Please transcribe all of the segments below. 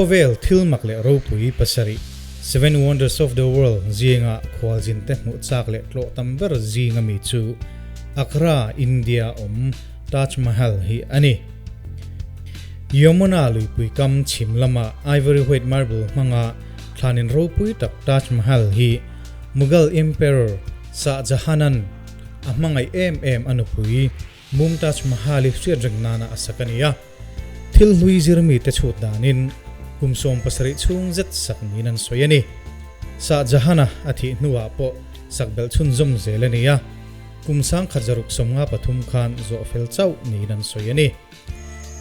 Khawvel thil mak leh ropui pasarih, Seven Wonders of the World, zinga khualzin te hmuh chak leh tlawh tam ber zinga mi chu Agra, India awm Taj Mahal hi a ni. Yamuna luipui kam chhim lama ivory white marble hmanga thlanin ropui tak Taj Mahal hi Mughal Emperor Shah Jahan-a'n a hmangaih em em a nupui Mumtaz Mahal hi hriat reng nana a sak a ni a. Thil hlui zirmi te chhut danin kum 70 chhung zet sak niin an sawi a ni. Shah Jahan-a a thih hnuah pawh sak belh chhunzawm zel a ni a, kum 1653 khan zawh fel chauh niin an sawi a ni.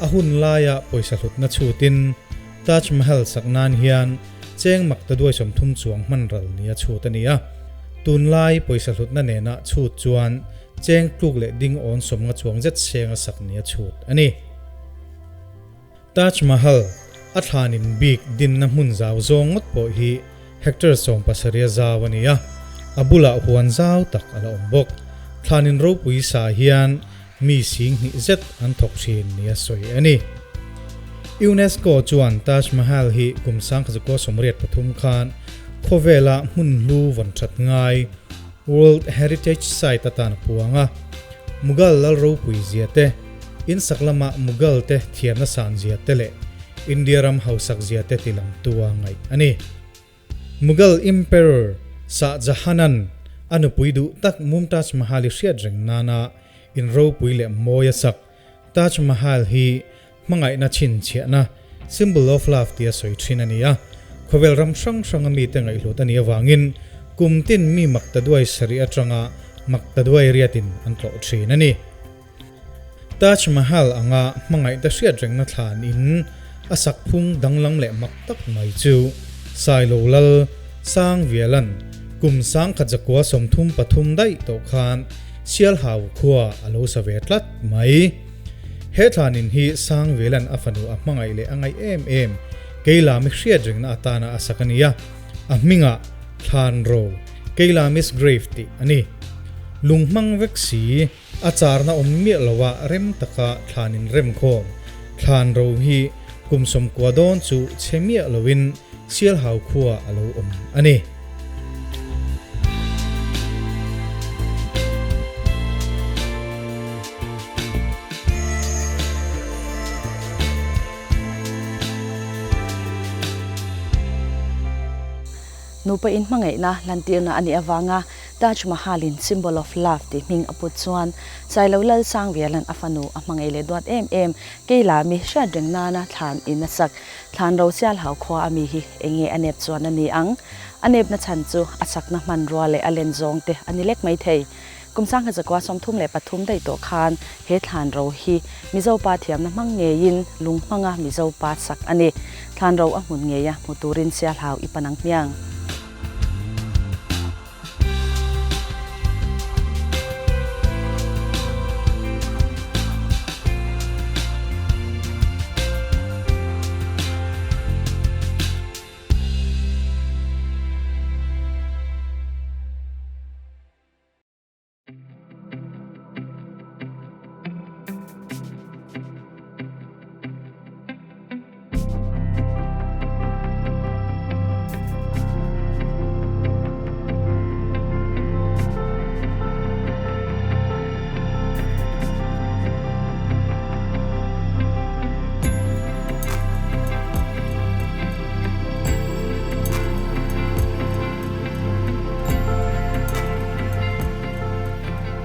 A hun laia pawisa hlutna chhutin Taj Mahal sak nan hian cheng makta duai 30 chuang hman ral nia chhut a ni a. Tunlai pawisa hlutna nena chhut chuan cheng tluk leh ding awn 50 chuang zet senga sak nia chhut a ni. Taj Mahal a thlanin bik dinna hmun zau zawng ngawt pawh hi hectare 17 a zau a ni a, a bulah huan zau tak a la awm bawk. Thlanin ropui sa hian mi 2000 zet an thawk thin nia sawi a ni. UNESCO chuan Taj Mahal hi kum 1983 khan khawvela hmun hlu vawn that ngai World Heritage Site atan a puang a. Mughal lal ropui zia te, in sak lama Mughal te thiamna san zia te leh India ram hausak zia te tilang tua ngaih a ni. Mughal Emperor Shah Jahan-a'n a nupui duh tak Mumtaz Mahal i hriat reng nana in ropui leh mawi a sak. Taj Mahal hi hmangaihna chhinchhiahna, symbol of love, tia sawi thin a ni a. Khawvel ram hrang hranga mite ngaihhlut a nih avangin kum tin mi maktaduai sarih atanga maktaduai riatin an tlawh thin a ni. Taj Mahal anga hmangaihte hriat rengna thlan in a sak phung danglam leh mak tak mai chu Sailo Lal Sang Vialan kum 1933 daih tawh khan Sialhau khua a lo sa ve tlat mai. He thlan in hi Sang Vialan a fanu a hmangaih leh a ngaih em em Keilami hriat rengna atana a sak a ni a, a hmingah Thlan Ro Keilami's Grave tih a ni. Lunghmang vek si. A charna awm miah lo a rem taka thlan in rem khawm. Thlan ro hi kum 90 dawn chu chhe miah loin Sialhau khua a lo awm a ni. Nupa in hmangaihna lantirna a nih avanga Taj Mahal in Symbol of Love tih hming a put chuan Sailo Lal Sangvialan a fanu a hmangaih leh duat em em Keila mi hriat reng nana thlan in a sak. Thlan ro Sialhau khua a mi hi enge a nep chuan a ni ang? A nepna chhan chu a sakna hmanrua leh a len zawng te a ni lek mai thei. Kum 1933 daih tawh khan he thlan ro hi Mizo pa thiamna hmang ngeiin lung hmanga Mizo pa sak a ni. Thlan ro a hmun ngeia hmu turin Sialhau i pan ang hmiang.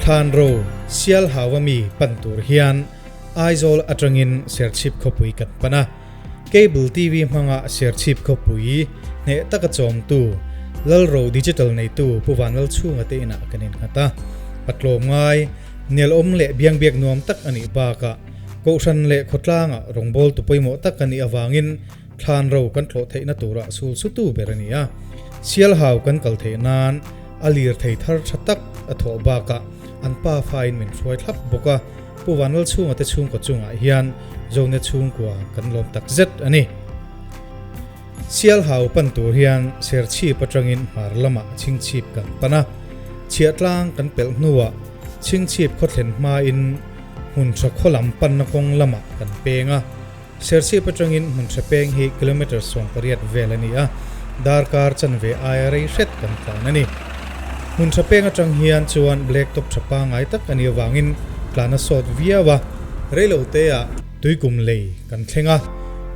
Thlan ro Sialhau a mi pan tur hian Aizawl atangin Serchhip khawpui kan pan a, Cable TV hmanga Serchhip khawpui hneh taka chawmtu Lalro Digital neitu Pu Vanlalchhunga te inah kan innghat a. Patlawm ngai, nelawm leh biangbiak nuam tak a nih bakah Kohhran leh khawtlangah rawngbawltu pawimawh tak a nih avangin thlan ro kan tlawh theihna turah sul sutu ber a ni a. Sialhau kan kal theih nan a lir thei thar tha tak a thawh bakah an pa fain min hruai thlap bawk a. Pu Vanlalchhunga te chhungkaw chungah hian Zone chhungkua kan lawm tak zet a ni. Sialhau pan tur hian Serchhip atangin hmar lamah Chhingchhip kan pan a, chhiahtlang kan pelh hnuah Chhingchhip khawthlen hmain hmun tha khaw lam panna kawng lamah kan peng a. Serchhip atangin hmun hre peng hi kilometre 18 vel a ni a, darkar chanve aia rei hret kan tlan a ni. Hmun hre peng atang hian chuan black top tha pangai tak a nih avangin tlan a sawt viau a. Reilote-ah tuikum lei kan thleng a,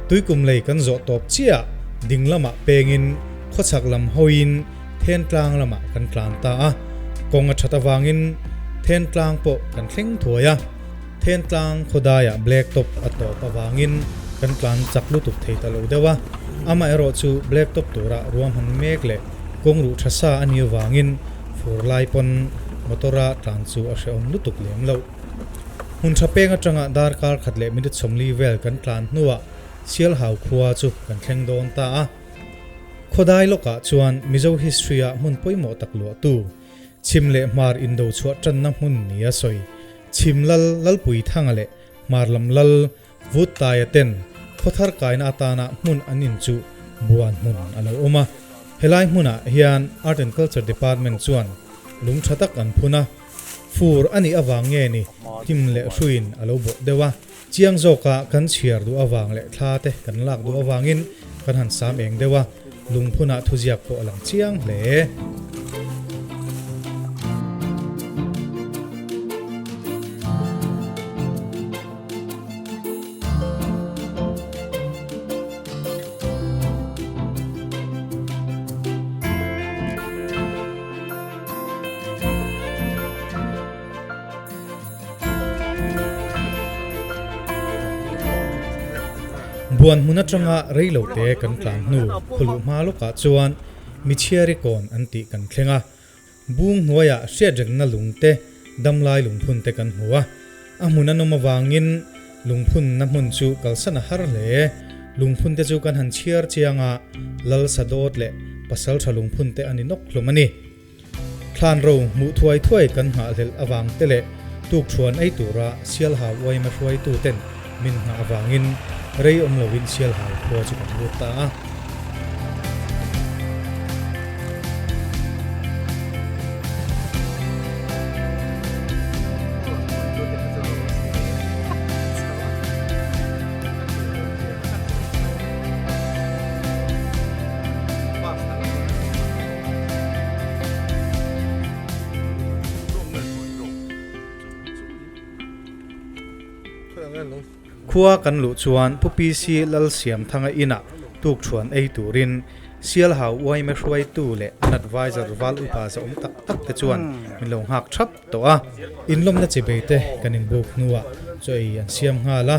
tuikum lei kan zawh tawp chiah ding lamah pengin khawchhak lam hawiin Thentlang lamah kan tlan ta a, kawng a that avangin Thentlang pawh kan thleng thuai a. Thentlang khawdaiah black top a tawp avangin kan tlan chak lutuk thei ta lo deuh a, amaherawh chu black top tura ruahman mek leh kawng ruh tha sa a nih avangin fur lai pawn motor-a tlan chu a hrehawm lutuk lem loh. Hmun tha peng atanga darkar khat leh minute 40 vel kan tlan hnuah Sialhau khua chu kan thleng dawn ta a. Khawdai lawkah chuan Mizo history-ah hmun pawimawh tak luahtu Chhim leh Hmar indo chhuah tanna hmun ni a sawi. Chhim lal Lalpui Thanga leh Hmar lam lal Vuttaia ten khawthar kaina atana hmun an in chu buan hmun a lo awm a. Helai hmunah hian Art and Culture Department chuan lung tha tak an phun a. Fur a nih avang nge ni hnim leh hruiin a lo bawh deuh a. Chiang zawka kan chhiar duh avang leh thla te kan lak duh avangin kan han sam eng deuh a, lungphunah thuziak pawh a lang chiang hle. Buan hmun atanga reilote kan tlan hnu khawluh hma lawkah chuan Michhiari kawn an tih kan thleng a, bung hnuaiah hriatrengna lungte damlai lungphun te kan hmu a, a hmun a nawm avangin lungphunna hmun chu kalsan a har hle. Lungphun te chu kan han chhiar chiang a, Lal Sadawt leh Pasaltha lungphun te a ni nawk hlawm a ni. Thlan ro hmuh thuai thuai kan nghahhlelh avang te leh tukthuan ei tura Sialhau uaima hruaitu ten min nghah avangin rei awm loin Sialhau khua chu kan lut ta a. Khua kan luh chuan Pu PC Lalsiamthanga inah tukthuan ei turin Sialhau uaime hruaitu leh an advisor val upa zawm tak tak te chuan min lo nghak thap tawh a. Inlawmna chibei te kan inbuk hnuah chaw ei an siam nghal a,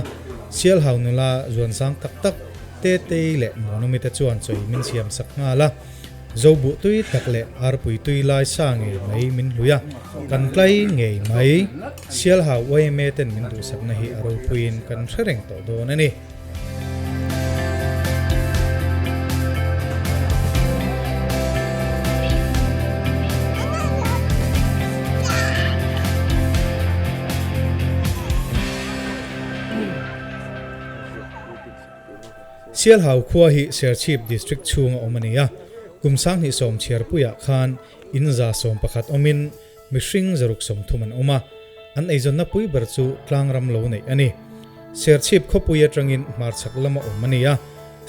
Sialhau nula zuansang tak tak Tetei leh Muanumi te chuan chaw ei min siam sak nghal a. Zobuh tui tak leh arpui tui lai sa ngei mai min hlui a, kan tlai ngei mai. Sialhau yma ten min duhsakna hi a ropuiin kan hre reng tawh dawn a ni. Sialhau khua hi Serchhip District chhunga awm a ni a, kum 20 chhiarpuiah khan in 111 awmin mihring 630 an awm a, an eizawnna pui ber chu tlangram lo neih a ni. Serchhip khawpui atangin hmarchhak lama awm a ni a,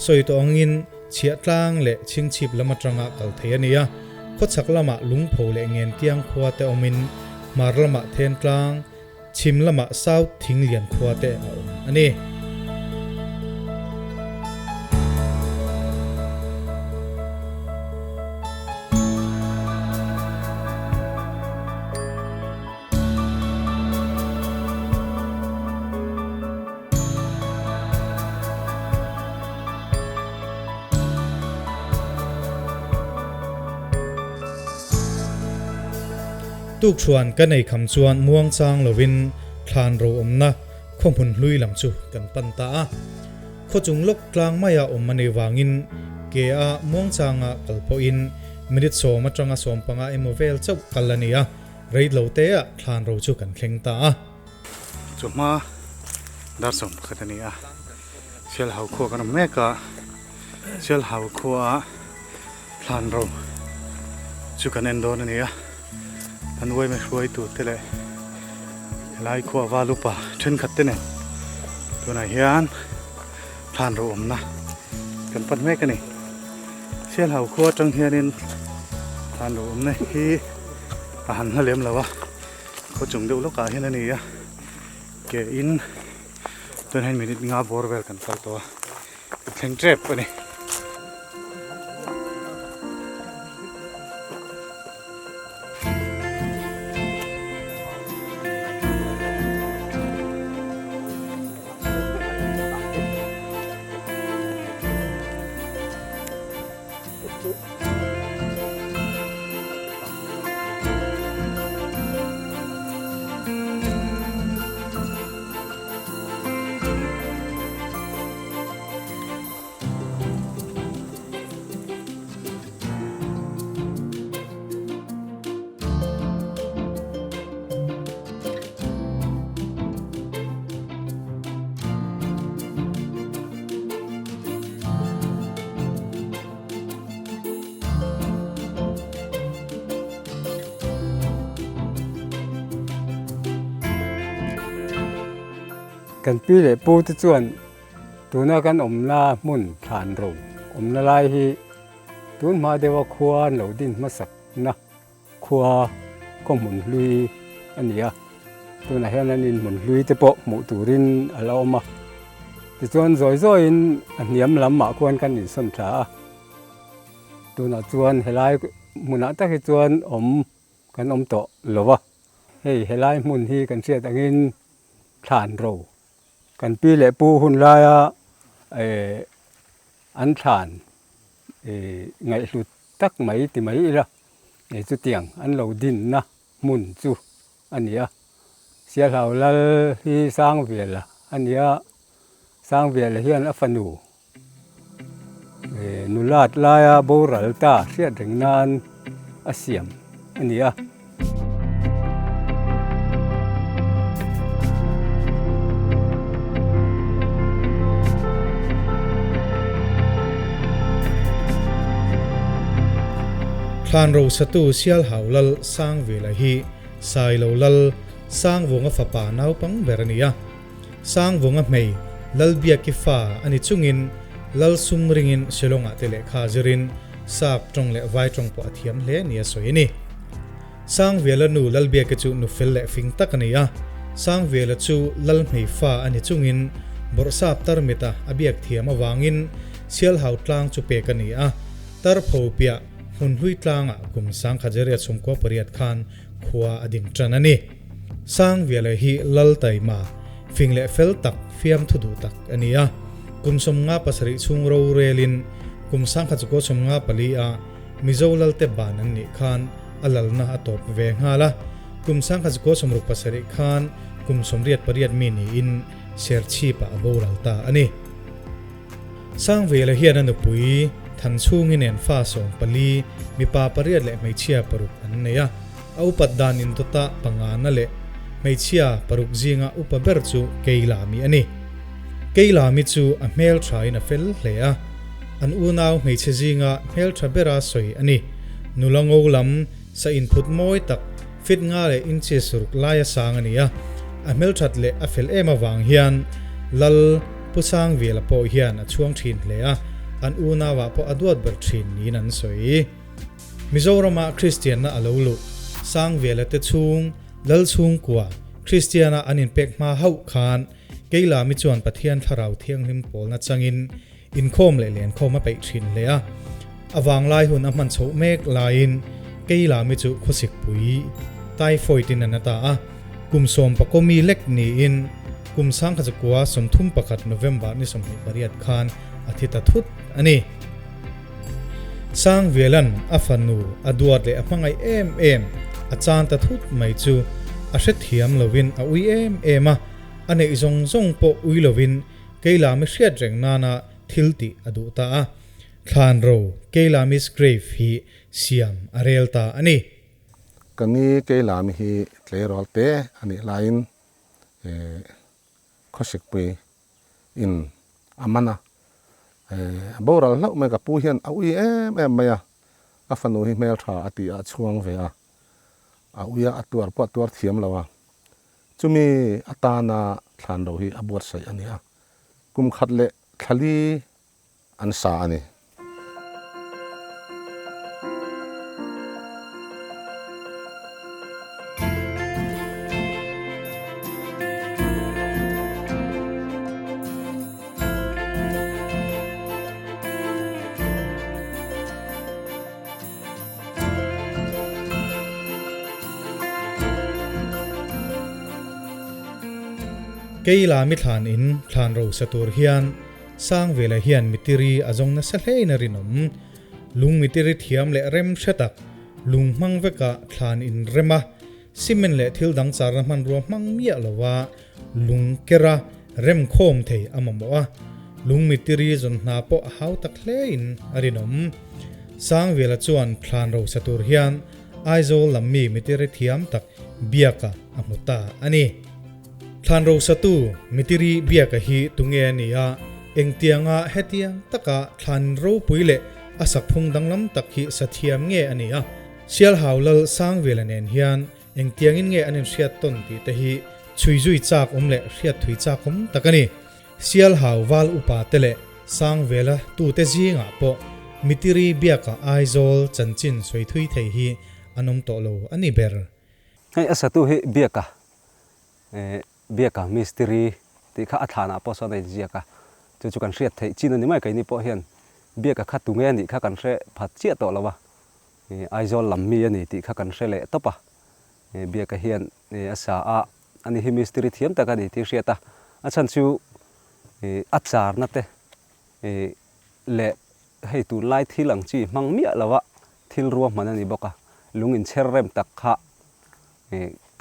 sawi tawh angin Chhiahtlang leh Chhingchhip lam atanga kal thei a ni a, khawchhak lamah Lungpho leh Ngentiang khua te awmin hmar lamah Thentlang, Chhim lamah South Thinglian khua te a awm a ni. Tukṭhuan ka nei kham chuan muangchang lovin thlan ro awmna khaw hmun hlui lam chu kan pan ta a. Khaw chung lawk tlang maia awm a nih vangin ke a muangchanga kal pawhin minute 10 atanga 15 emaw vel chauh kal a ni a, rei lo teah thlan ro chu kan thleng ta a. Chawhma dar 11 a ni a, Sialhau khua kan awm mek a, Sialhau khua thlan ro chu kan en dawn a ni a, an uaime hruaitu te leh helai khua val upa thenkhat te nen tunah hian. Thlan ro awmna kan pan mek a ni. Sialhau khua atang hianin thlan ro awmna hi a han hla lem lo a, khaw chung deuh lawkah hian a ni a, ke in chuan hei minute nga bawr vel kan kal tawh a, kan thleng tep a ni. Kan pi leh pu te chuan tuna kan awmna hmun thlan ro awmna lai hi tun hma deuha khua an lo din hmasak na Khua khaw hmun hlui a ni a, tunah hian an inhmun hlui te pawh hmuh turin a la awm a. Tichuan zawi zawiin a hniam lamah khuan kan insawn thla a, tunah chuan helai hmunah tak hi chuan awm kan awm tawh lo va. Hei helai hmun hi kan hriat angin thlan ro kan pi leh pu hun laia an thlan ngaihhlut tak mai ti mai ila e chutiang an lo dinna hmun chu a ni a. Sialhau lal hi Sangviala a ni a, Sangviala hian a fanu nulat laia boral ta hriat reng nan a siam a ni a. Thlan rosatu Sialhau Lal Sangvela hi Sailo Lal Sangvunga fapa naupang ber a ni a. Sangvunga hmei Lalbiaki fa a ni chungin Lal sum ringin Shillong-ah te lehkha zirin Sap tawng leh Vai tawng pawh a thiam hle nia sawi a ni. Sangviala nu Lalbiaki chu nu fel leh fing tak a ni a. Sangviala chu Lal hmei fa a ni chungin Bawrhsap tarmita a biak thiam avangin Sialhau tlang chu pek a ni a. Tarpho piah Hmunhlui tlangah kum Sangkhajeria chhungkua pariat khan khua a ding tan a ni. Sangviala hi Lal taima, fing leh fel tak, fiamthu duh tak a ni a. Kum 57 chhung rorelin kum 1954 a Mizo Lalte ban an nih khan a lalna a tawp ve nghal a. Kum 1967 khan kum 88 mi niin Serchhip-ah a boral ta a ni. Sangvela hian a nupui Thanchhungi nen fa 14, mipa pariat leh hmeichhia paruk an nei a. A upat dan indawta pangana leh hmeichhia paruk zinga upa ber chu Keilami a ni. Keilami chu a hmelthain a fel hle a, an unau hmeichhe zinga hmeltha bera sawi a ni. Nula ngo lam sa inphut mawi tak fit nga leh inches ruk laia sang a ni a, a hmelthat leh a fel em avang hian Lal Pu Sangviala pawh hian a chhuang thin hle a, an unauah pawh a duat ber thin niin an sawi. Mizorama Kristianna a lo luh, Sangviala te chhung, Lal chhungkua, Kristiana an inpek hma hauh khan Keilami chuan Pathian Thlarau Thianghlim pawlna changin inkhawm leh lenkhawm a peih thin hle a. A vanglai hun a hman chhoh mek laiin Keilami chu khawsikpui, typhoid, in a na ta a. Kum 11 mi lek niin kum 1931 November ni 28 khan a thi ta thut a ni. Sangvialan a fanu a duat leh a hmangaih em em a chan ta thut mai chu a hrethiam lovin a ui em em a, a neih zawng zawng pawh ui lovin Keilami hriat reng nana thil tih a duh ta a. Thlanro Keilami's Grave hi siam a rel ta a ni. Ka ni Keilami hi tleirawl te a nih laiin khawsikpui in a man a, a boral hlauh mai ka pu hian a ui em em mai a, a fanu hi hmeltha a ti a, a chhuang ve a, a ui a, a tuar pawh a tuar thiam lo a, chumi atana thlan lo hi a buatsaih a ni a, kum khat leh. thla li an sa a ni. Keila mi thlan in thlan ro sa tur hian Sangvela hian mitiri a zawng nasa hlein a rinawm. Lung mitiri thiam leh rem hre tak, lung hmang veka thlan in rem a, cement leh thil dang charna hmanrua hmang miah lova lung kera rem khawm thei a mamawh a. Lung mitiri zawn hna pawh a hau tak hlein a rinawm. Sangvela chuan thlan ro sa tur hian Aizawl lam mi mitiri thiam tak biaka a hmu ta a ni. Thlan rosatu Mitiri Biaka hi tunge a ni a, engtianga hetiang taka thlan ropui leh a sakphung danglam tak hi sathiam nge a ni a, Sialhau Lal Sangvela nen hian engtiangin nge an inhriat tawn tih te hi chhui zui chak awm leh hriat thui chak awm tak a ni. Sialhau Val Upa te leh Sangvela tute zingah pawh Mitiri Biaka Aizawl chanchin sawi thui thei hi an awm tawh lo a ni ber. Hei a satu hi Biaka Biaka mistiri tih kha a thlanah pawh sawn a inziak a, chu chu kan hriat theih chin a ni mai. Keini pawh hian Biaka kha tunge a nih kha kan hre phat chiah tawh lo a, Aizawl lam mi a ni tih kha kan hre leh tawp a. Biaka hian a sa a, ani hi mistiri thiam tak a ni tih hriat a, a chhan chu a charna te leh hei tunlai thil ang chi hmang miah lo a thil ruahman a ni bawk a, lung inchher rem tak kha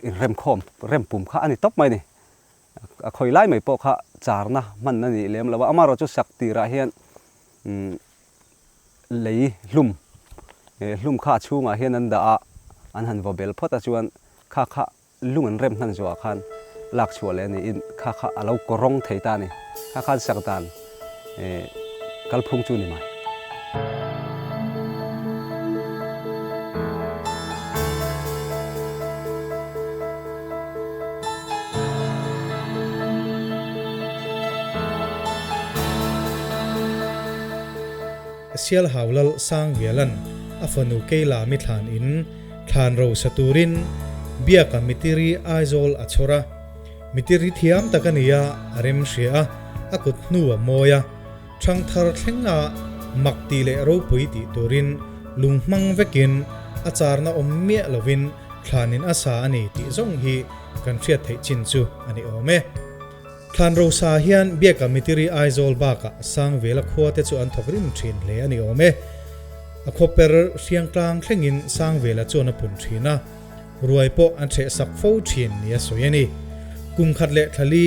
inremkhawm rem pum kha a ni tawp mai a ni. A khawi lai mai pawh kha charna hman a nih lem lo a, amaherawh chu sak tirah hian lei hlum hlum kha a chhungah hian an dah a, an han vaw bel phawt a chuan kha kha lung an rem hnan zuah khan lak chhuah leh a niin kha kha a lo kawrawng thei ta a ni. Kha khan sak dan kalphung chu ni mai. Sialhau Lal Sangvialan a fanu Keila mithlan in Thlan ro sa turin Biaka mitiri Aizawl a chhawr a. Mitiri thiam tak a ni a, a rem hria a, a kut hnu a mawi a. Thangthar thlenga mak tih leh ropui tih turin lung hmang vekin a charna awm miah lovin thlanin a sa a ni tih zawng hi kan hriat theih chin chu a ni awm e. Thlan ro sa hian Biaka Mitiri Aizawl bakah Sangvela khua te chu an thawk rim thin hle a ni awm e. A khawper hriangtlang thlengin Sangvela chuan a pun thin a, ruai pawh an hreh sak fo thin ni a sawi a ni. Kum khat leh thla li,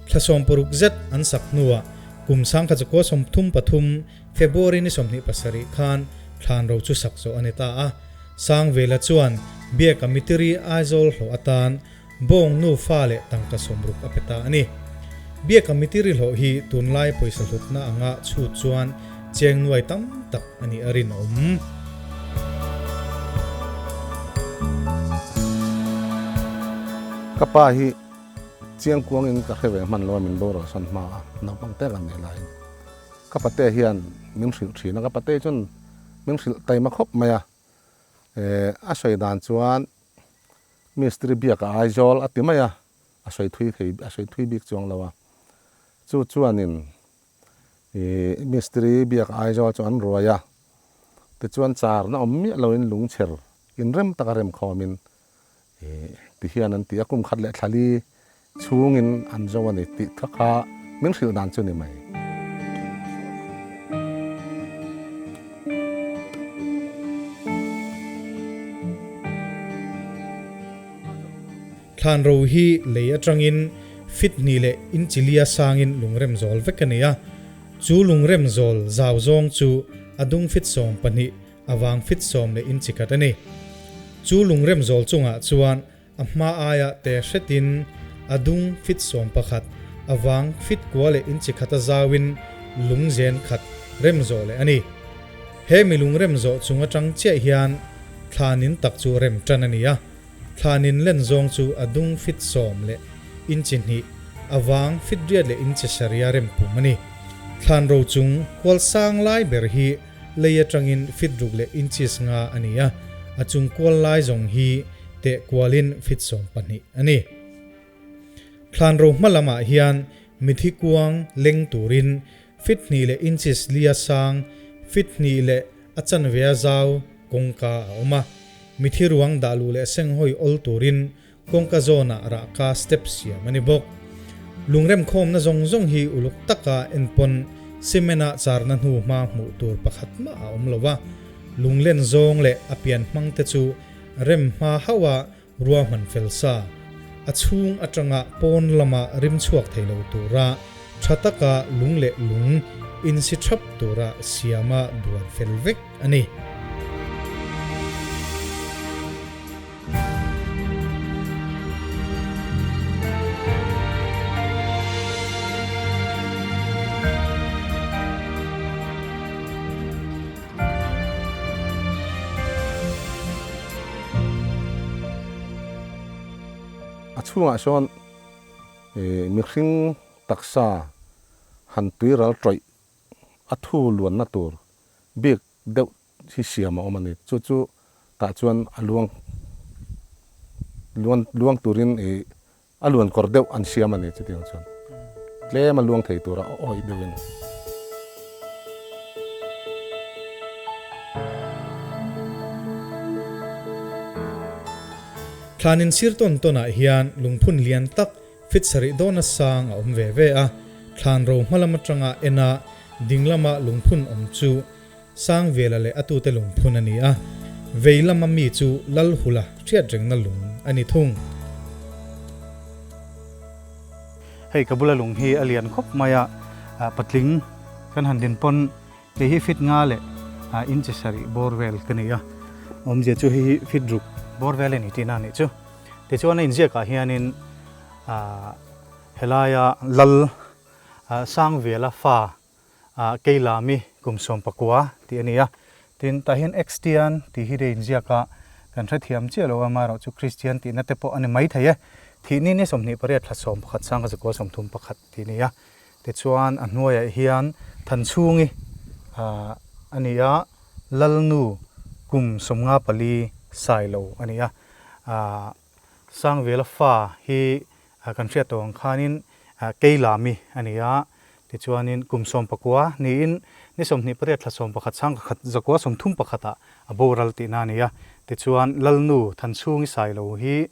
thla 60 zet an sak hnuah kum 1933 February ni 27 khan thlan ro chu sak zawh a ni ta a. Sangvela chuan Biaka Mitiri Aizawl hlawh atan Bawng nu fa leh tangka 60 a pe ta a ni. Biaka mitiri hlawh hi tunlai pawisa hlutna anga chhut chuan cheng nuai tam tak a nih a rinawm. Ka pa hi chiang kuangin ka hre ve hman lo a, min boral san hma a, naupang te kan nih laiin ka pate hian min hrilh thin a, ka pate chuan min hrilh taima khawp mai a, a sawi dan chuan Mistiri biak a Aizawl a ti mai a, a sawi thui thei a sawi thui bik chuang lo a. Chu chuanin ih mistiri biak a Aizawl chu an ruai a, tichuan charna awm miah loin lungchher inrem taka remkhawmin ih ti hian an ti a, kum khat leh thla li Chhungin an zo a ni tih kha kha min hrilh dan chu ni mai. Thlan ro hi lei atangin fit hnih leh inchilia sangin lungrem zawl vek a ni a. Chu lungrem zawl zau zawng chu a dung fit 12, a vang fit 10 leh inchi khat a ni. Chu lungrem zawl chungah chuan A hma aia te hretin a dung fit 11, a vang fit kua leh inchi khata zauin lung zen khat rem zawh leh a ni. He mi lung rem zawh chung atang chiah hian thlanin tak chu rem tan a ni a. Thlanin len zawng chu a dung fit 10 leh inchi hnih, a vang fit riat leh inchi saria rem pum a ni. Thlan ro chung kual sang lai ber hi lei atangin fit ruk leh inches nga a ni a, a chung kual lai zawng hi teh kualin fit 12 a ni. Thlan ro hma lamah hian mithi kuang leng turin fit hnih leh inches lia sang, fit hnih leh a chanve a zau kawngka a awm a. Mithi ruang dah luh leh senghawi awl turin kawngka zawnah rahka step siam a ni bawk. Lungremkhawmna zawng zawng hi uluk taka enpawn cement-a charna hnu hma hmuh tur pakhat mah a awm lo a. Lunglen zawng leh a pian hmangte chu rem hma hauha Ruahman fel sa, a chhung atanga pawn lama rim chhuak thei lo tura tha taka lung leh lung insi thap tura siama duan fel vek a ni. A chhungah sawn mihring taksa han tui ral tawih a thu luanna tur bik deuh hi siam a awm a ni. Chu chu tah chuan a luang luan luang turin ih a luan kawr deuh an siam a ni chutiang chuan tlem a luang thei tura a awih deuhin. Thlan insir tawn tawnah hian lungphun lian tak fit sarih dawna sang a awm ve ve a, thlan ro hma lam atanga ena ding lama lungphun awm chu Sangvela leh a tute lungphun a ni a, vei lama mi chu Lalhula hriatrengna lung a ni thung. Hei ka bula lung hi a lian khawp mai a, patling kan han din pawn kei hi fit nga leh inchi sarih bawr vel ka ni a, awmzia chu hei hi fit ruk bawr vel a ni tihna a nih chu. Tichuan a inziakah hianin helaia Lal Sangvela fa Keilami kum 19 tih a ni a, tin tah hian Xtian tih hi rei inziak a, kan hrethiam chiah lo a, amaherawh chu Christian tihna te pawh a ni mai thei e. Thihni ni 28 thla 11 sangha zakua 31 tih a ni a, tichuan a hnuaiah hian Thanchhungi a ni a, Lalnu kum 54 Sailo a ni a, Sangvela fa hi kan hriat tawh ang khanin Keilami a ni a, tichuanin kum 19 niin ni 28 thla 11 chhang ka khat zakua 31 ah a boral tihna a ni a, tichuan Lalnu Thanchhungi Sailo hi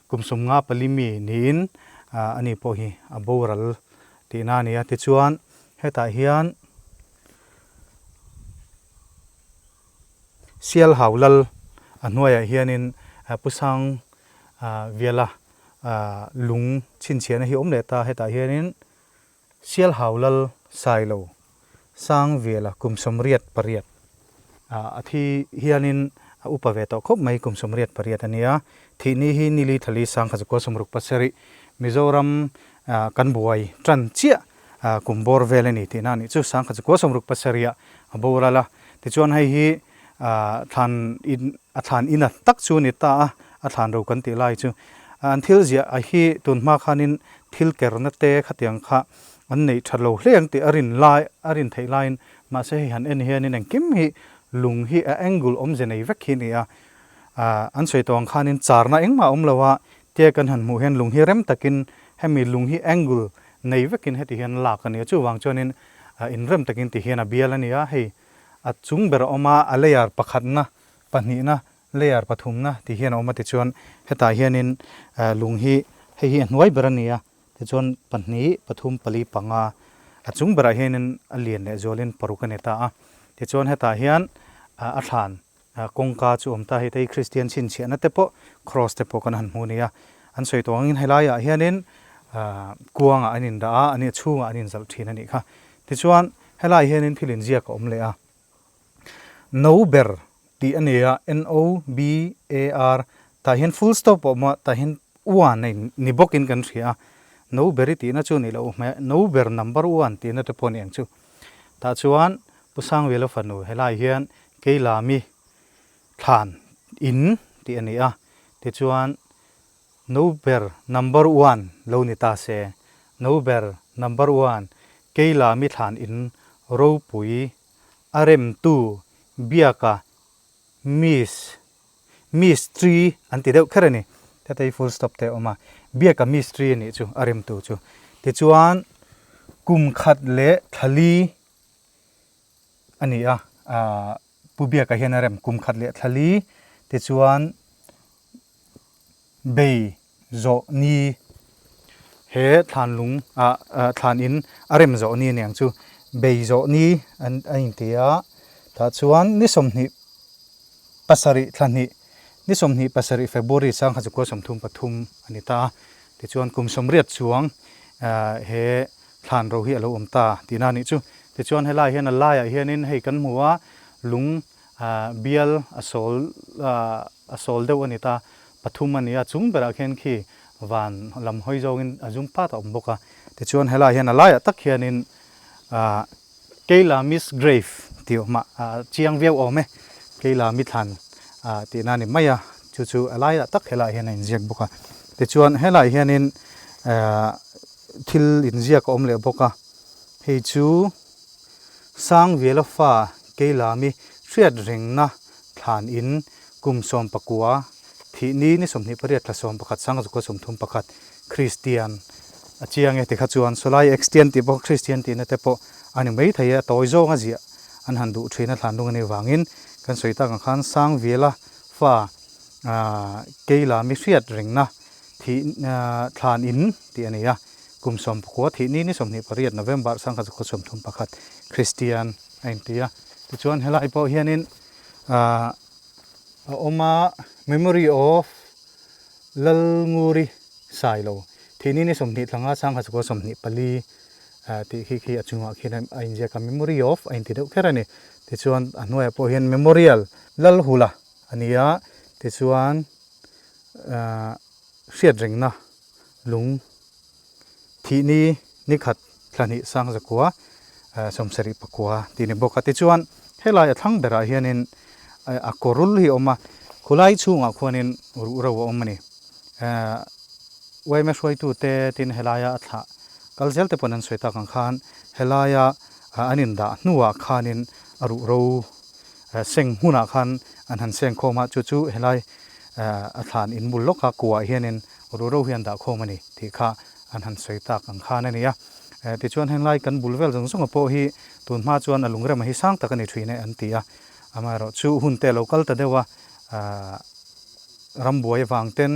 kum 54 mi niin ani pawh hi a boral tihna a ni a, tichuan hetah hian Sialhau Lal a hnuaiah hianin Pu Sang Viala lung chhinchhiahna hi awm leh ta, hetah hianin Sialhau Lal Sailo Sang Viala kum 88 a thi hianin a upa ve tawh khawp mai, kum 88 a nia. Thihni hi nili thali sang kha zakua 67 Mizoram kan buai tan chiah kum bawr vel a ni tihna a nih chu sang kha zakua 67 ah a boral a. Tichuan hei hi thlan in a thlan ina tak chu a ni ta a, a thlan ro kan tih lai chu. An thil ziah a hi tun hma khanin thil kerna te khatiang kha an neih that lo hle ang tih a rin lai a rin theih laiin mahse hei han en hianin engkim hi lung hi a angle awmze nei vek hi a ni a. An sawi tawh ang khanin charna engmah a awm lo a, tia kan han hmuh hian lung hi rem takin hemi lung hi angle nei vekin heti hian lak a ni a, chuvang chuanin inrem takin ti hian a bial a ni a, hei a chung ber a awm a, a layer pakhatna, pahnihna, layer pathumna ti hian a awm a tichuan hetah hianin lung hi hei hi a hnuai ber a ni a, tichuan pahnih, pathum, pali, panga a chung berah hianin a lian leh zualin paruk a ni ta a, tichuan hetah hian a thlan kawngka chu awm ta hei te hi Kristian chhinchhiahna te pawh cross te pawh kan han hmu a ni a, an sawi tawh angin helaiah hianin kuangah an indah a, a chhungah an inzalh thin a nih kha. Tichuan helaiah hianin thil inziak a awm leh a, No ber tih a ni a, N-O-B-A-R, tah hian full stop a awm a, tah hian one a ni bawkin kan hria a, no ber i tihna chu a nih loh hmel, no ber number one tihna te pawh a ni ang chu. Tah chuan Pu Sangvela fanu helaiah hian Keilami thlan in tih a ni a, tichuan no ber number one lo ni ta se, no ber number one Keilami thlan in. ropui a remtu biaka miss mistri an ti deuh kher a ni. Heta hi full stop te a awm a, biaka mistri a nih chu a remtu chu. Tichuan kum khat leh thlali a ni a, aah Pu Biaka hian a rem kum khat leh thlali tichuan bei zawh ni he thlan lung ah thlan in a rem zawh ni aniang chu bei zawh ni an a inti a tah chuan ni sawmhnih pasarih thla hnih ni sawmhnih pasarih February sangha chukua sawmthum pathum a ni ta a tichuan kum sawmriat chuang he thlan ro hi a lo awm ta tihna a nih chu tichuan helai hian a laiah hianin hei kan hmu a lung bial a sawl a sawl deuh a ni ta, pathum a ni a, chung berah khian khi van lam hawi zawngin a zum pat a awm bawk a, tichuan helaiah hian a laiah tak hianin ah Keila Miss Grave tih awm a, ah chiang viau awm e, Keila mi thlan ah tihna a ni mai a, chu chu a laiah tak helaiah hian a inziak bawk a, tichuan helaiah hianin ah thil inziak a awm leh bawk a, hei chu Sangviela fa Keila mi hriat rengna thlan in kum 19 thih ni ni 28 thla 11 sangzukua 31 Kristian a chiang e tikha chuan sawlai Xtian tih pawh Kristian tihna te pawh a ni mai thei e a tawi zawng a ziah an han duh thin a thlan lung a nih vangin kan sawi tak ang khan Sangviela fa Keila mi hriat rengna thih thlan in tih a ni a kum 19 thih ni ni 28 November sangkhat 31 Kristian a inti a tichuan helai pawh hianin a awm a, Memory of Lalnguri Sailo thihni ni 20 thlanga sangha 24 tih khi khi a chungah khian a inziak a, Memory of a inti deuh kher a ni. Tichuan a hnuaiah pawh hian Memorial Lalhula a ni a, tichuan hriatrengna lung thihni ni khat thla hnih 1924 tih ni bawk a. Tichuan helai a thlang berah hianin a kawrul hi a awm a, khulai chhungah khuanin ruh ro a awm a ni. Yma hruaitute tin helaia a thlah kal zel te pawn an sawi tak ang khan helaia an indah hnuah khanin a ruh ro seng hmunah khan an han seng khawm a, chu chu helai a thlan inbul lawka kuah hianin Ruh ro hi an dah khawm a ni tih kha an han sawi tak ang khan a ni a. Tichuan henglai kan bul vel zawng zawnga pawh hi tun hma chuan a lungrema hi sang tak a ni thin e an ti a. Amaherawh chu hun te a lo kal ta deuh a, rambuai avang ten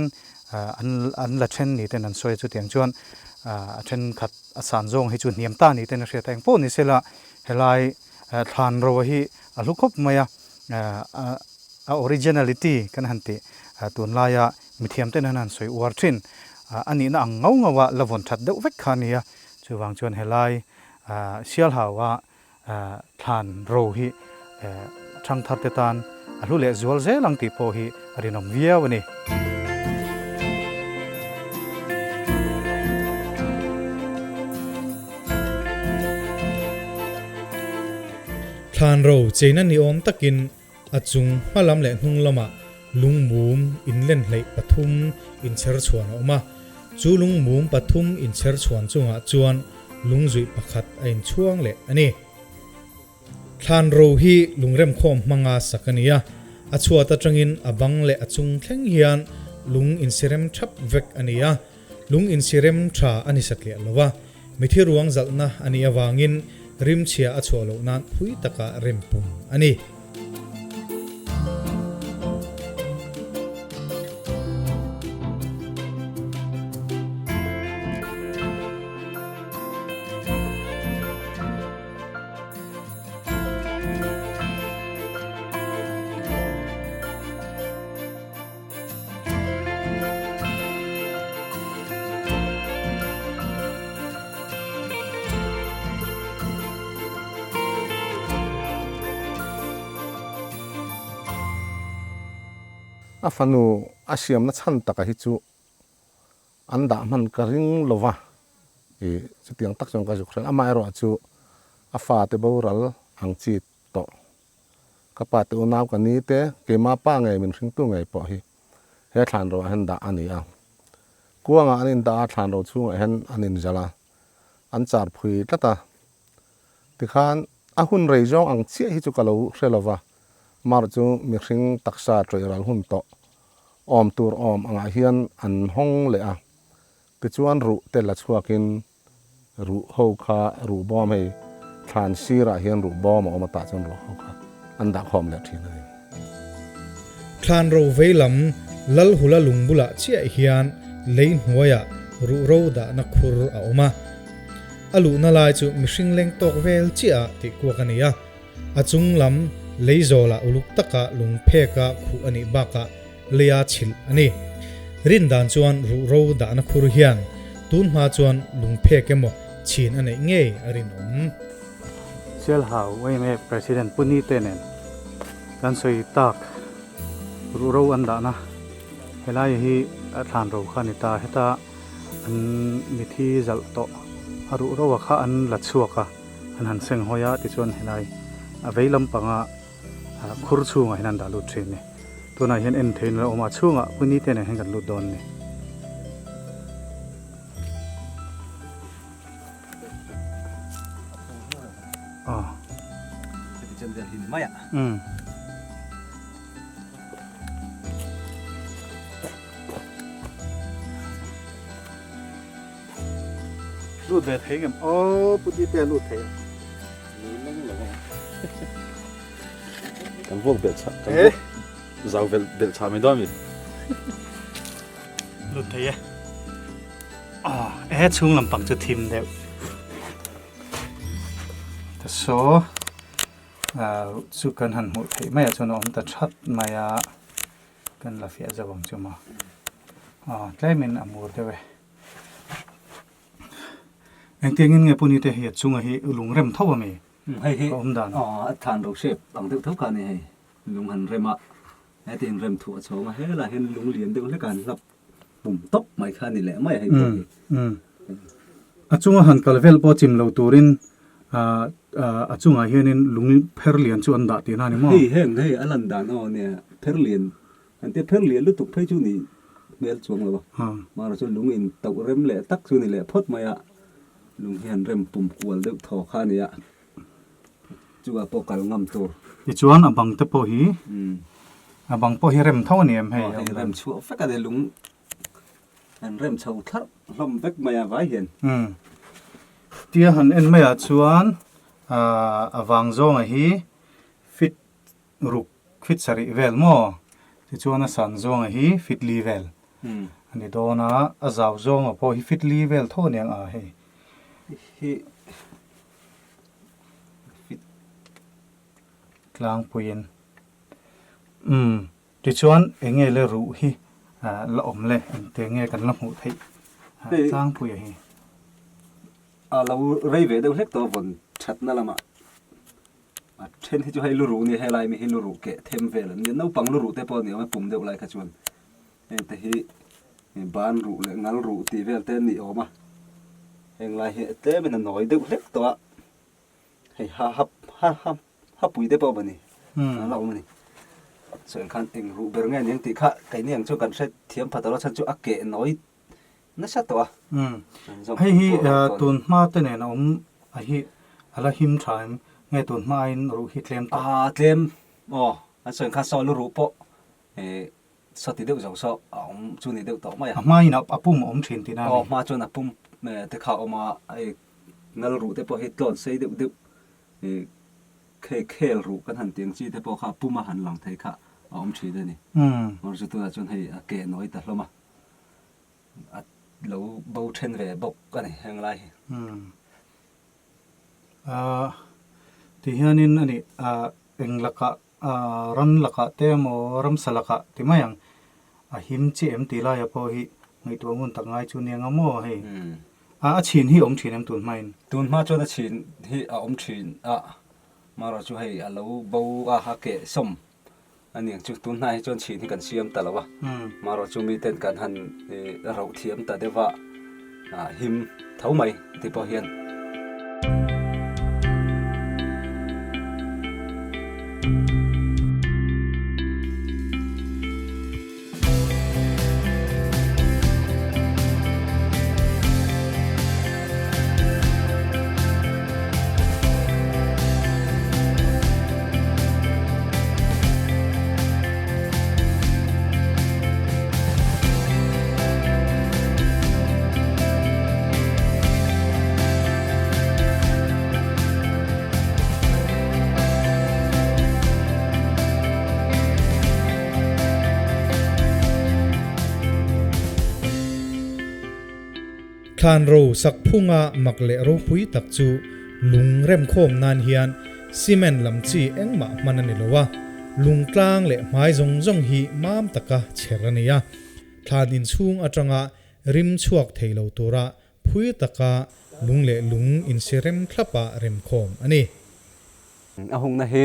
an an la then ni ten an sawi a, chutiang chuan a thenkhat a san zawng hi chu hniam ta ni ten a hriat a. Engpawh ni sela helai thlan ro hi a hlu khawp mai a, a originality kan han tih tunlaia Mithiam ten an han sawi uar thin. A nihna ang ngau ngau a la vawn that deuh vek kha a ni a, chuvang chuan helai Sialhau a thlan ro hi thangthar te tan a hlu leh zual zel ang tih pawh hi a rinawm viau a ni. Thlan ro cheina ni awm takin A chung hma lam leh hnung lamah lungmum inlen hleih pathum inchher chhuan a awm a. Chu lungmum pathum inchher chhuan chungah chuan lungzuih pakhat a inchhuang leh a ni. Thlan ro hi lungremkhawm hmanga sak a ni a, a chhuat atangin a bang leh a chung thleng hian lung insirem thap vek a ni a. Lung insirem tha a ni satliah lo a, mithi ruang zalhna a nih avangin rimchhia a chhuah loh nan phui taka rem pum a ni. A fanu a siamna chhan taka hi chu an dah hman ka ring lo va, ih chutiang tak chuan ka zuk hran. Amaherawh chu a fate boral ang chi tawh. Ka pa te unau ka ni te, keima pa ngei min hringtu ngei pawh hi he thlan ro ah hian dah a ni a. Kuangah an indah a, thlan ro chhungah hian an inzalh a, an char phui tlat a. Tikhan A hun rei zawng ang chiah hi chu ka lo hre lo va, mar chu mihring taksa tawih ral hun tawh awm tur awm angah hian an hawng leh a, tichuan ruh te la chhuakin ruh ho kha ruh bawm hei thlan sirah hian ruh bawm a awm a tah chuan ruh ho kha an dah khawm leh thin a ni. Thlan ro vei lam Lalhula lung bulah chiah hian lei hnuaiah ruh ro dahna khur a awm a. A luhna lai chu mihring leng tawk vel chiah ah tih kuak a ni a, a chung lam lei zawlah uluk taka lung pheka khuh a nih bakah leia chhilh a ni. Rin dan chuan ruhro dahna khur hian tun hma chuan lung phek emaw chhin a neih ngei a rinawm. Sialhau yma President Pu Nite nen kan sawi tak ruhro an dahna helai hi thlan ro kha a ni ta. Heta An mithi zalh tawh a ruh ro a kha an la chhuak a, an han seng hawi a tichuan helai a vei lampanga khur chhungah hian an dah lut thin a ni. Tunah hian en theiin a lo awm a, a chhungah puni te nen hian kan lut dawn a ni. Aw. Umm. Lut ve thei ngem aw pu ti te lut thei a. Kan vuak belh chha kan vuak zau vel belh chha mai dawn mi. Lut thei e. Ah e chhung lampang chu thim deuh. Ta saw. Chu kan han hmuh theih mai ah chuan a awm ta that mai a, kan la fiah zauh ang chu maw. Aw tlemin a mur deuh e. Engtiangin nge puni te hi a chunga hi lung rem tho a mi? Hei hi a awm dan. Aw a than ro shape ang deuh tho kha a ni hei, lung han rem a, heti in rem thuah chhawng a, helaiah hian lung lian deuh hlek a han hlap pum tawp mai kha a ni leh mai a hei pawh hi. A chunga han kal vel pawh chim lo turin a chungah hianin lung pher lian chu an dah tihna a ni maw? Hei heng hei a lan dan aw nia pher lian an tia pher lian lutuk phei chu ni hmel chuang lo a, mahrawh chu lung in tauh rem leh tak chu ni leh phawt mai a, lung hian rem pum kual deuh thaw kha a ni a, chuvah pawh kal ngam tur. Tichuan a bang te pawh hi a bang pawh hi rem tho a ni em hei? Aw hei rem chhuah vek a ni lung An rem chho thlarh hlawm vek mai a vai hian. Umm. Tia han en maiah chuan a vang zawnga hi fit ruk fit sarih vel maw? Tichuan a san zawnga hi fit li vel a ni dawn a, a zau zawnga pawh hi fit li vel tho aniang a hei. Hi fit tlangpuiin. Umm. Tichuan eng nge le ruh hi la awm le engte nge kan la hmuh theih tlangpuia hi? A lo rei ve deuh hlek tawh a vawn thatna lamah a then hi chu hei lu ruh nia helai mi hi lu ruh keh them vel an nia naupang lu ruh te pawh a ni awm e pum deuh lai kha chuan heng te hi ban ruh leh ngal ruh tih vel te an ni awm a heng lai hi tlem in a nawi deuh hlek tawh a hei ha ha ha ha Ha pui te pawh a ni a la awm a ni. Chuan khan eng ruh ber nge aniang tih kha keini ang chu kan hre thiam phat alo chhan chu a keh nawi nasa tawh a. Hei hi tun hma te nen a awm a hi a la him tha em nge tun hma aiin ruh hi tlem tawh? A tlem aw an sawi ang khan saw lu ruh pawh saw ti deuh zo saw a awm chu ni deuh tawh mai a. A hmain a pum a awm thin tihna a ni. Aw hma chuan a pum te kha a awm a hei ngal ruh te pawh hi tlawn sei deuh deuh Hei khel ruh kan han tiang chi te pawh kha puma han lang thei kha a awm thin a ni. Mawr chu tunah chuan hei a keh nawi ta hlawm a, a lo bo then ve bawk a ni heng lai hi. Ti hianin a ni, eng lakah ran lakah te emaw ramsa lakah ti mai ang, a him chiah em tih laia pawh hi ngaihtuah ngun tak ngai chu nia nga maw hei. A chhin hi a awm thin em tun hmain? Tun hma chuan a chhin hi a awm thin a, marawh chu hei a lo bo a, a keh sawm a ni ang chu. Tun hnai hi chuan chhin hi kan siam ta lo a, marawh chu miten kan han roh thiam ta deuh a, him tho mai ti pawh hian. Thlan ro sak phunga mak leh ropui tak chu lung remkhawm nan hian cement lam chi engmah hman a ni lo a, lung tlang leh hmai zawng zawng hi mam taka chher a ni a. Thlan inchhung atanga rim chhuak thei lo tura phui taka lung leh lung insi rem thlapa remkhawm a ni. A hungna hi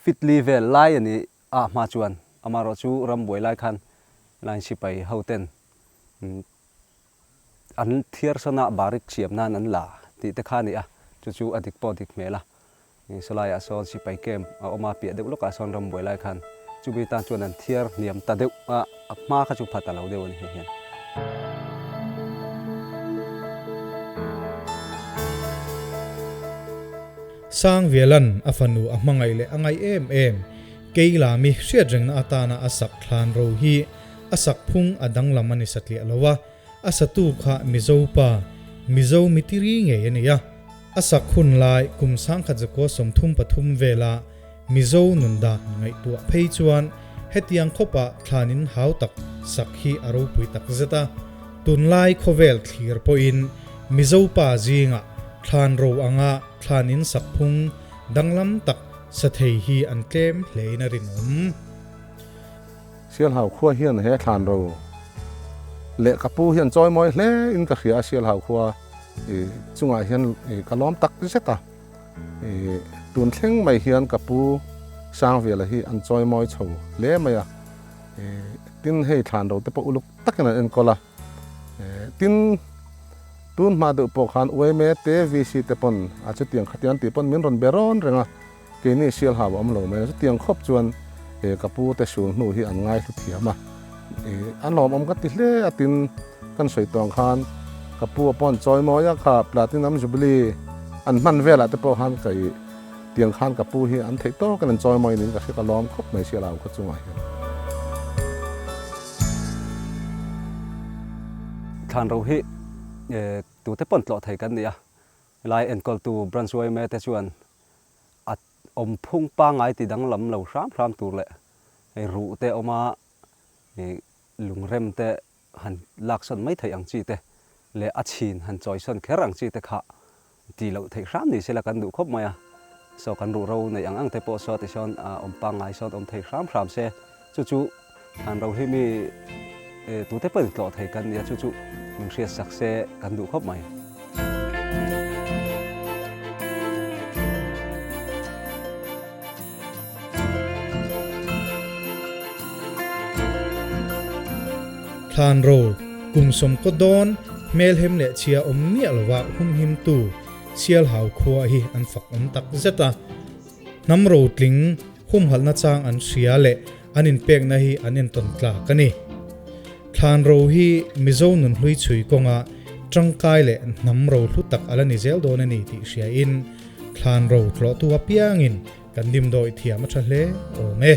fitli vel lai a ni a hma chuan amaherawhchu rambuai lai khan line sipai hoten an thiarsawn a barik siam nan an la tih te kha a ni a, chu chu a dik pawh a dik hmel a. Sawlaiah sawn sipai camp a awm a, piah deuh lawkah sawn rambuai lai khan chumi tan chuan an thiar hniam ta deuh a, a hma kha chu pha ta lo deuh a ni hei hian. Sangvialan a fanu a hmangaih leh a ngaih em em, Keilami hriatrengna atana a sak thlan ro hi a sak phung a danglam a ni satliah lo a, a satu kha Mizo pa, Mizo mitiri ngei a ni a. A sak hun lai kum sangkhat zakua 33 vela Mizo nun dan ngaihtuah phei chuan hetiang khawpa thlanin hau tak sak hi a ropui tak zet a. Tunlai khawvel thlir pawhin Mizo pa zingah thlan ro anga thlanin sak phung danglam tak sa thei hi an tlem hlein a rinawm. Sialhau khua hian he thlan ro leh ka pu hian chawi mawi hle in ka hria a, Sialhau khua chungah hian ka lawm tak zet a, tun thleng mai hian ka pu Sangvela hi an chawi mawi chho hle mai a, tin hei thlan ro te pawh uluk takin an enkawl a, tin tun hma deuh pawh khan UMA te VC te pawn a chutiang khatiang tih pawn min rawn be rawn reng a. Keini Sialhau a awm lo mai a, chutiang khawp chuan ka pu te sul hnu hi an ngaihlu thiam a, a lawmawm ka ti hle a tin kan sawi tawh ang khan ka pu a pawh an chawi mawi a, kha Platinum Jubilee an hman velah te pawh khan ka ih tiang khan ka pu hi an theih tawkin an chawi mawi niin ka hria ka lawm khawp mai Sialhau khaw chungah hian. Thlanro hi tute pawn tlawh thei kan ni a, helai enkawltu Branch yma te chuan a awm phung pangngai ti danglam lo hram hram tur leh hei ruh te awm a, lungrem te han laksawn mai theih ang chi te leh a chhin han chawisawn kher ang chi te kha tih loh theih hram ni sela kan duh khawp mai a, saw kan ruh ro neih ang ang te pawh saw tisawn a awm pangngai sawn awm thei hram hram se, chu chu han ro hi mi tute pawhin tlawh thei kan nia chu chu min hriat sak se kan duh khawp mai. Thlan ro kum sawmkaw dawn hmelhem leh chhia awm miah lova humhimtu Sialhau khua hi an fak awm tak zet a. Hnam rotling humhalhna chang an hria leh an inpekna hi an entawn tlak a ni. Thlan ro hi Mizo nunhlui chhui kawnga tangkai leh hnam ro hlu tak a la ni zel dawn a ni tih hriain thlan ro tlawhtu apiangin kan dimdawi thiam a tha hle awm e.